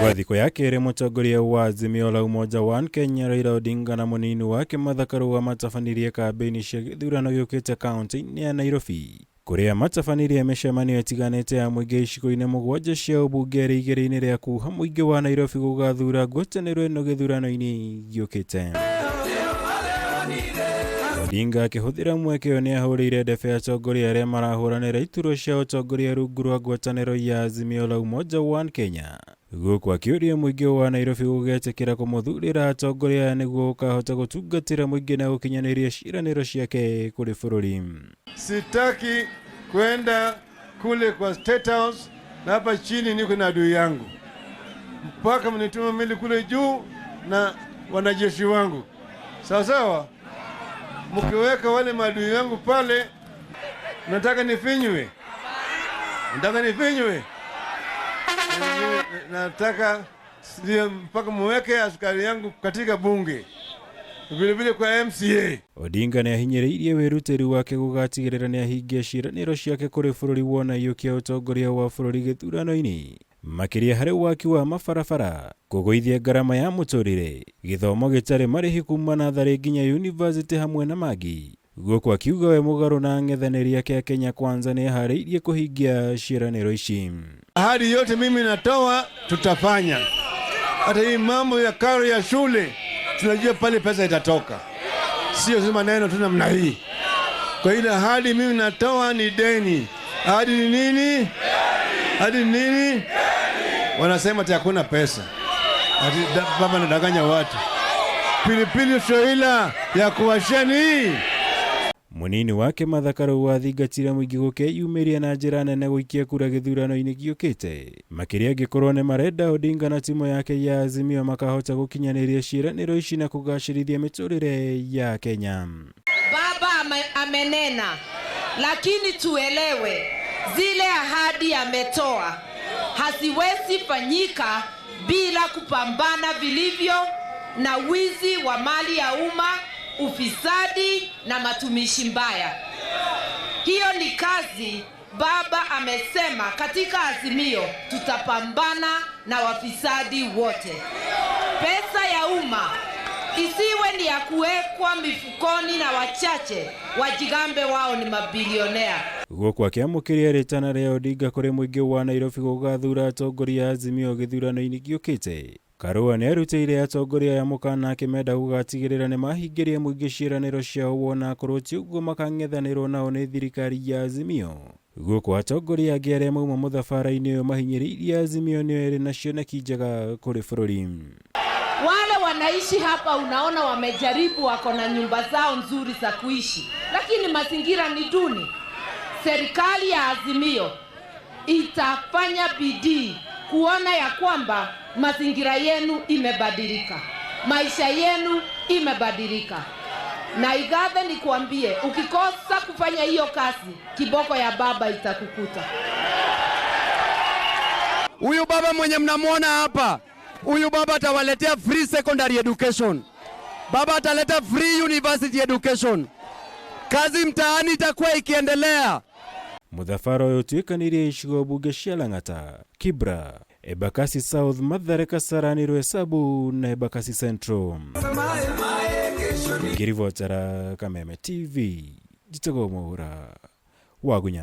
Gwa thikũ ya kerĩ mũtongoria wa Azimio la Umoja One Kenya Raila Odinga na mũnini wake Martha Karua matabanirie kambĩini cia gĩthurano gĩũkĩte kaunti-inĩ ya Nairobi kũrĩa matabanirie mĩcemanio ĩtiganĩte ya mũingĩ icigo-inĩ mũgwanja cia ũmbunge ĩrĩ igĩrĩ-inĩ rĩa kuha mũingĩ wa Nairobi gũgathura ngwatanĩro ĩno gĩthurano-inĩ gĩũkĩte. Odinga akĩhũthĩra mweke ũyũ nĩahũrĩire ndebe atongoria arĩa marahũranĩra iturwa cia ũtongoria rungu rwa ngwatanĩro ya Azimio la Umoja One Kenya. Gũkũ akĩũria mũingĩ wa Nairobi gũgetĩkĩra kũmũthurĩra atongoria aya nĩguo ũkahota gũtungatĩra mũingĩ na gũkinyanĩria ciĩranĩro ciake kũrĩ bũrũri. Sitaki kwenda kule kwa State House na hapa chini niko na adui yangu, mpaka mnitume mimi kule juu na wanajeshi wangu, sawa sawa. Mkiweka wale maadui wangu pale, nataka nifinywe, nataka nifinywe, nataka ndio mpaka muweke askari yangu katika bunge vile vile kwa MCA. Odinga nĩahinyĩrĩirie wĩrutĩri wake gũgatigĩrĩra nĩahingia ciĩranĩro ciake kũrĩ bũrũri wona aiyũkia ũtongoria wa bũrũri gĩthurano-inĩ makĩria harĩ waki wa mabarabara, kũgũithia ngarama ya mũtũrĩre, gĩthomo gĩtarĩ marĩhi kuma natharĩ nginya yunivasĩtĩ hamwe na mangĩ. Gũkũ akiuga we mũgarũ na ang'ethanĩri ake a Kenya Kwanza nĩeharĩirie kũhingia ciĩranĩro ici. Ahadi yote mimi natoa, tutafanya. Hata hii mambo ya karo ya shule tunajua pale pesa itatoka, sio sema neno tu namna hii. Kwa ile ahadi mimi natoa ni deni. Ahadi ni nini? Ahadi ni nini? Wanasema ati hakuna pesa, ati baba anadanganya watu. Pilipili shoila ya kuwashia ni hii. Mũnini wake Martha Karua athingatire mũingĩ gũkeyumĩria na njĩra nene gũikia kura gĩthurano-inĩ gĩũkĩte makĩria angĩkorwo nĩ marenda Odinga na timu yake ya Azimio makahota gũkinyanĩria ciĩranĩro ici na kũgacĩrithia mĩtũrĩre ya Kenya. Baba amenena, lakini tuelewe zile ahadi ametoa haziwezi fanyika bila kupambana vilivyo na wizi wa mali ya umma, ufisadi na matumishi mbaya. Hiyo ni kazi baba amesema katika Azimio tutapambana na wafisadi wote. Pesa ya umma isiwe ni ya kuwekwa mifukoni na wachache wajigambe wao ni mabilionea. Gũkũ akĩamũkĩria rĩtana rĩa Odinga kũrĩ mũingĩ wa Nairobi gũgathura atongoria a Azimio gĩthurano-inĩ gĩũkĩte. Karua nĩarutĩire atongoria aya mũkana akĩmenda gũgatigĩrĩra nĩmahingĩria mũingĩ ciĩranĩro ciao wona akorwo ti ũguo makang'ethanĩrwo nao nĩ thirikari ya Azimio. Gũkũ atongoria angĩ arĩa mauma mũthabara-inĩ ũyũ mahinyĩrĩirie Azimio nĩyo ĩrĩ na cioneki njega kũrĩ bũrũri. Wale wanaishi hapa unaona wamejaribu, wako na nyumba zao nzuri za kuishi, lakini mazingira ni duni. Serikali ya Azimio itafanya bidii kuona ya kwamba mazingira yenu imebadilika, maisha yenu imebadilika. Na Igathe nikuambie, ukikosa kufanya hiyo kazi, kiboko ya baba itakukuta. Huyu baba mwenye mnamuona hapa, huyu baba atawaletea free secondary education. Baba ataleta free university education. Kazi mtaani itakuwa ikiendelea. Mũthabara ũyũ ũtuĩkanĩirie icigo mbunge cia Lang'ata, Kibra, Embakasi South, Mathare, Kasarani, Roysambu na Embakasi Central. Ngĩribotera Kameme TV, njĩtagwo Mwaura wa Gunya.